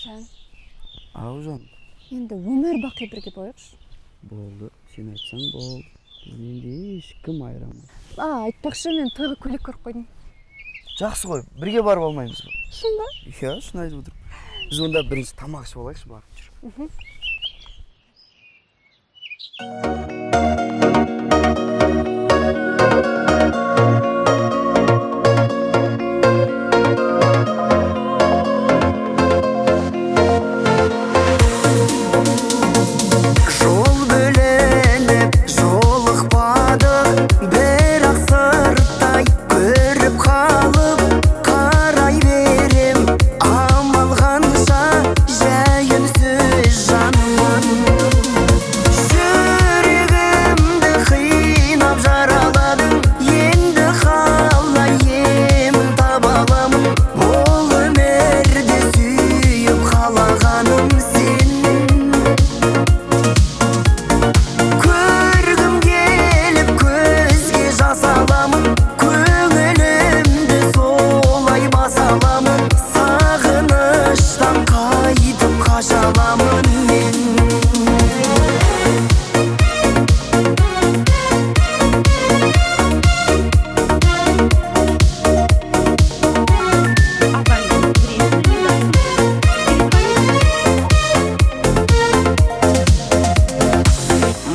Жан. Ау, жан. Енді өмір бақи бірге болайықшы. Болды, сен айтсаң болды. Бізді енді ешкім айыра алмайды. Айтпақшы, мен тойға көйлек көріп қойдым. Жақсы ғой, бірге барып алмаймыз ба? Шын ба? Иә, шын айтып отырмын. Біз онда бірінші тамақ ішіп алайықшы, барып жүр. Жол бөлініп, жолықпадық, бірақ сырттай көріп қалып, қарай берем амал қанша, жай үнсіз жанымын. Жүрегімді қинап жараладың, енді қалай емін таба аламын? Бұл өмірде сүйіп қалағаным сен. Көргім келіп көзге жас аламын, көңілімді солай баса аламын, сағыныштан қайтып қаша аламын мен. Абонент временно недоступен. Перезвоните.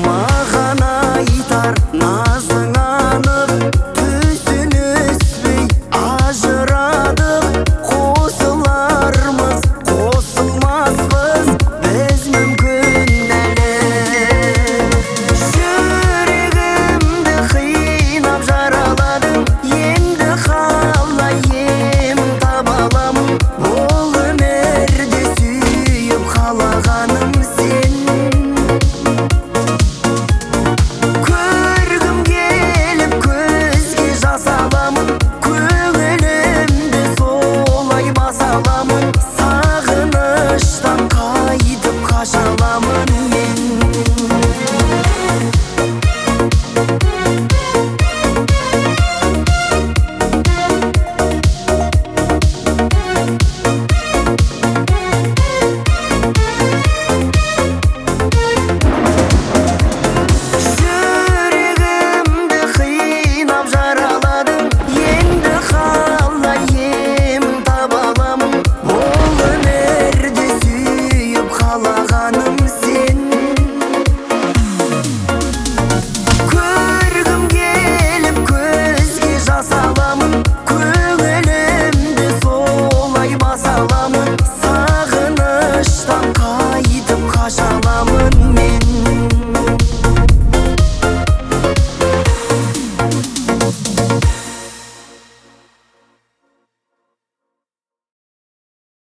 Маған айтар назың анық, түсініспей ажырадық, қосылармыз, қосылмаспыз біз мүмкін әлі. Жүрегімді қинап жараладың, енді қалай емін таба аламын? Бұл өмірде сүйіп қалағаным сен. Көргім келіп көзге жас аламын, көңілімді солай баса аламын, сағыныштан қайтып қаша аламын мен. Жүрегімді қинап жараладың, енді қалай емін таба аламын? Бұл өмірде сүйіп қалағаным сен. Көргім келіп көзге жас аламын, көңілімді солай баса аламын, сағыныштан қайтып қаша аламын.